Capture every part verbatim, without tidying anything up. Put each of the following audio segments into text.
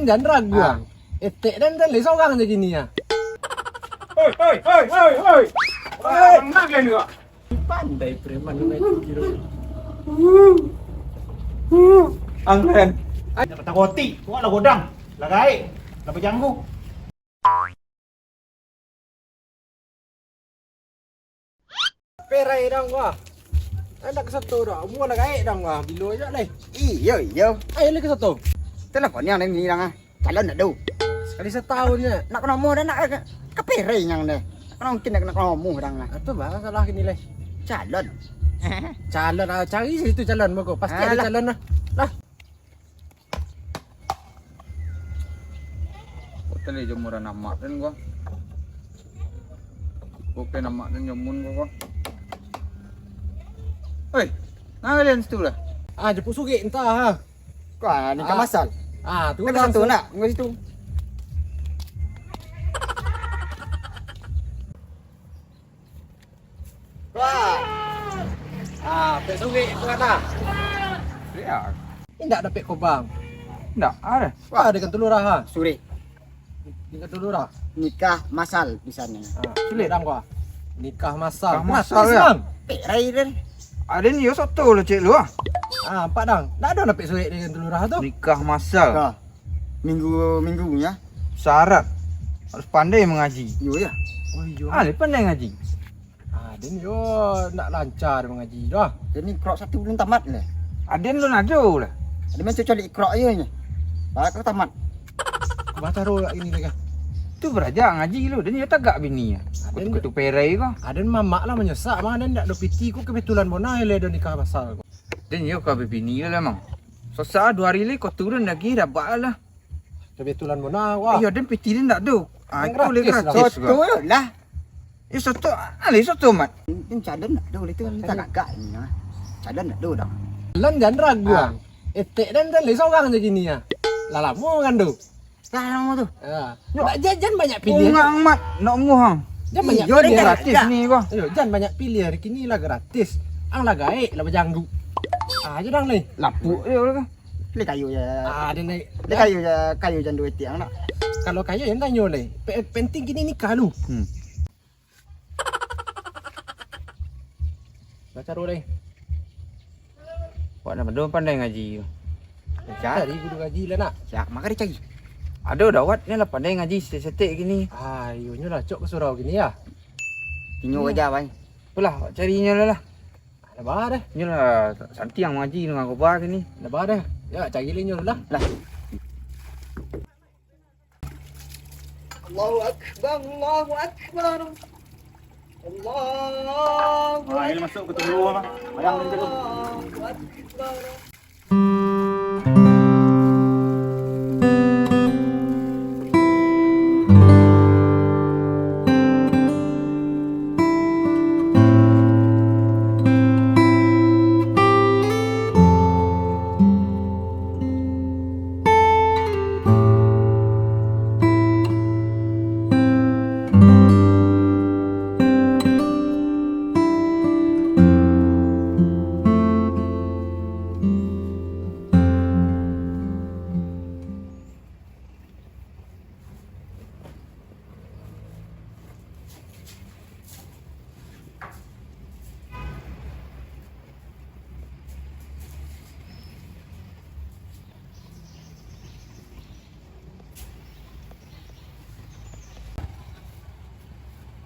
Jan ragu, ah. Etek den, den lai sorang se kini, ah. Oi, oi, oi, oi, oi. Oi, angah kalian ko. Pandai preman tu main kiro. Ang kalian. Ai, dah patah roti. Wak lah godang. Lah gaek. Lah bajanggu. Perai dang wah. Ai, nak ka soto dah. Umua lah gaek dang wah. Bilo aja lai. Iyo, iyo. Ai, lai ka soto. Telepon yang lain ni dang ah. Calon nak do. Sakali satahun je. Nak kena umur dah nak ka perai nyang deh. Nak kena mungkin nak kena umur dang lah. Apa bah salah kini lai? Calon. Calon ah, cari situ calon mako. Pasti ada calon lah. Lah. Kok tadi jamuran amak den ko. Oke, amak den jamun ko ko. Oi, nah kalian situ lah. Ah, jepuk surik entah ha. Kau ah, ni ka masal. Ah, tu lah satu nak. Enggak situ. Wah. Ah, pek surik tu kan ah. Surik ah. Indak dapek kobang. Indak, ada. Wah, ada kan tulurah ha. Surik. Indak tulurah. Nikah masal di sana. Ah, sulik dang gua. Nikah masal. Nikah masal, ya? Pek rai den. Ada ni yo soto lah cek lu ah. Ah, nampak dang. Ndak ada dapek surik dengan tulurah tu. Nikah masal. Kah. Minggu-minggunyo. Syarat harus pandai mangaji. Iyo, ya. Oh, iyo. Ah, dia pandai ngaji. Ah, den yo ndak lancar mangaji doh. Den ni krok satu belum tamat lah. Aden lun ado lah. Aden main cocok ikrok ayo nyo. Baru tamat. Baca ro ini deh. Tu baraja ngaji lu, den yo tagak bini ya. Aden kutu perai ko. Aden mamak lah manyesak, mang aden ndak do piti ko kebetulan bona ile do nikah masal ko. Den yo ka bini lah mang. Susah dua hari le ko turun lagi rabak lah. Kebetulan bona wah. Iyo, den piti den ndak do. Ah, itu le gratis lah. Soto lah. Eh, soto, ah, le soto, Mat. Ini calon nak do, itu minta gagak ini, ah. Calon nak do dah. Calon jan ragu, ah. Etek den, den le sorang se kini, ah. Lah lamo kan tu. Lah lamo tu. Ya. Nak jajan banyak pilihan. Ungang, Mat, nak muhang. Jan banyak pilihan. Gratis ni ko. Ayo, jan banyak pilihan, kini lah gratis. Ang lah gaek, lah bajanggu. Ah, aja dang ni. Lapuk je lah. Beli kayu je. Ah, dia naik. Beli kayu je, kayu jan duit tiang nak. Kalau kayu yang tanyo le. Pe-, penting kini nikah lu. Hmm. Baca dulu deh. Wak nak pandai ngaji. Cari guru ngaji lah nak. Siap, maka dicari. Ada dawat ni lah pandai ngaji setek-setek gini. Ah, iyo nyo lah cok ke surau gini ya. Inyo aja bai. Itulah, wak cari inyo lah. Lah bah deh. Inyo lah santiang mangaji dengan koba gini. Lah bah deh. Ya, cari lah inyo lah. Lah. Allahu Akbar, Allahu Akbar. Allahu Akbar. Ah, ini masuk ke tunggu apa? Bayang ni dulu. Allahu Akbar.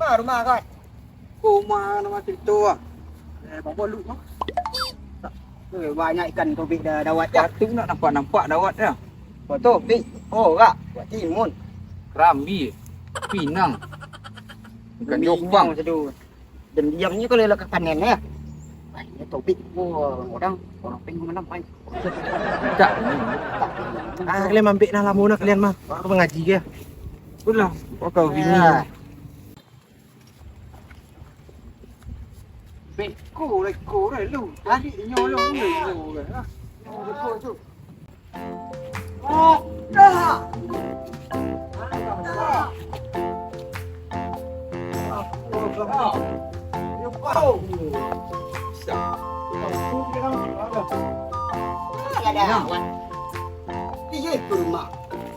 Ma rumah kau? Rumah nama situ ah. Eh, bapak lu mah. Eh, banyak ikan topik dah dawat ya. Patut nak nampak-nampak dawat ya. Buat topik, oh, rak, buat timun. Kerambi, pinang. Ikan jopang. Pinang satu. Diam-diamnyo kalau lah ka panen, ya. Ai, ini topik. Wah, orang, orang pengen menang, ai. Tak. Ah, kalian mampik nah, lamo nah kalian mah. Aku mengaji ke. Udah, kau bini. Ya. Beko, leko, lu. Tadi nyo lu, lu, lu, lu. Ah, beko tu.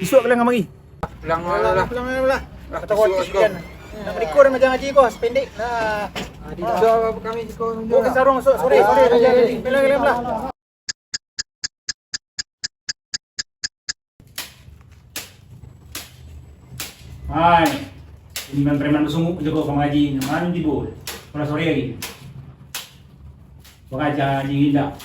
Isuak kalian kamari. Pulang lah. Pulang lah. Kata kau isuak, isuak. Nak berikut macam ngaji kau, sependek. Nah. Isuak kami siko. Kau ke sarung, isuak, sore, sore, sore. Pulang, pulang, pulang. Hai, preman-preman tu sungguh jago ka mangaji, nan tibo. Lah sore lagi. Baraja ngaji indak.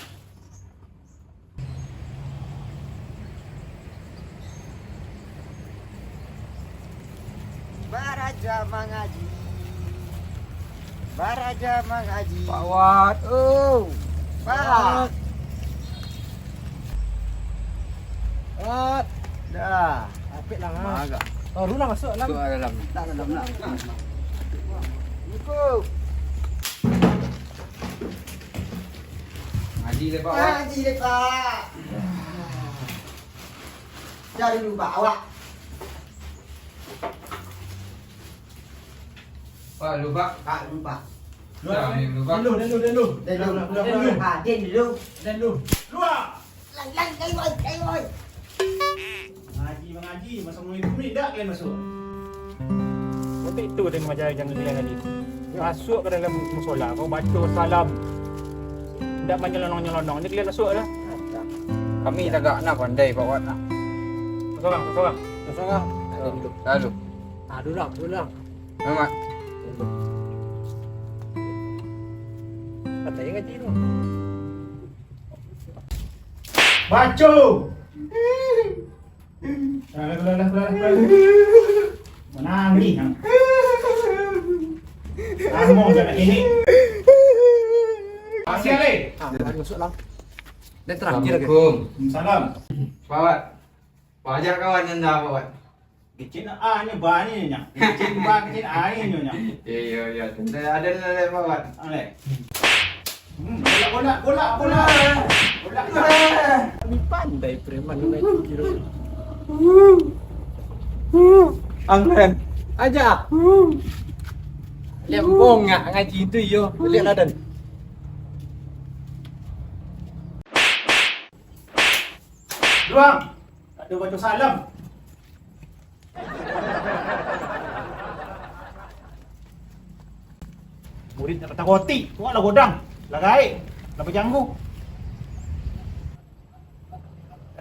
Baraja mangaji. Baraja mangaji. Pak Wat, oh. Pak. Wat. Dah. Apik lah, Mas. Magak. Oh, Runa masuk dalam. Masuk dalam. Nak dalam, nak. Assalamualaikum. Ngaji deh, Pak Wat. Ngaji deh, Pak. Cari dulu, Pak. Awak. Pak, lu, Pak. Pak, lu, Pak. Cari dulu, Pak. Dulu, dulu, dulu. Dulu, dulu, dulu. Ah, den dulu. Den dulu. Keluar. Lai, lai, lai, wai, lai, wai. Mangaji, mangaji, masa mulai dulu ni, dak kalian masuk. Waktu itu dia mengajar jangan kalian tadi. Masuk ke dalam musola, kau baca salam. Ndak manyelonong-nyelonong, ni kalian masuk dah. Kami tagak nah pandai, Pak Wan, nah. Sorang, sorang. Sorang. Lalu. Ah, dulu lah, dulu lah. Mamak. Katai ngaji tu. Baco. Lah, lah, lah, lah, lah. Manangih, ha. Lamo sangat ini. Masih, Ale? Ah, masuk lah. Dan terakhir ke? Assalamualaikum. Salam. Pak Wat. Banyak kawan anda, Pak Wan. Kecil A nyo, banyak nyo. Kecil ba, kecil A nyo nyo. Iya, iya, iya. Tentang ada nilai, Pak Wan. Ale. Hmm, bola, bola, bola, bola. Bola. Kami pandai preman main kiro. Anglen. Aja. Lihat bongak ngaji itu, yo. Lihat ladan. Duang. Tak ada baca salam. Murid nak patah roti, tu lah godang. Lah gaek, lah bajanggu.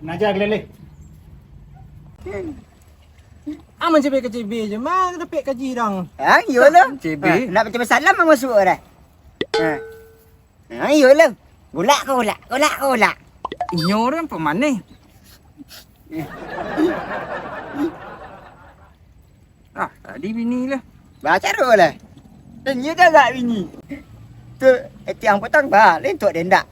Nak aja geleleh. Ah, mancebek-kecebek je, mah dapek gaji dang. Ha, iyo lah. Cebek. Ha, nak macam salam mah masuk dah. Ha. Ha, iyo lah. Golak kau golak, golak kau golak. Inyo orang pemaneh. Ah, tadi bini lah. Baca dulu lah. Dan dia dah agak bini. Tu, eh, tiang potong bah, lentok dendak.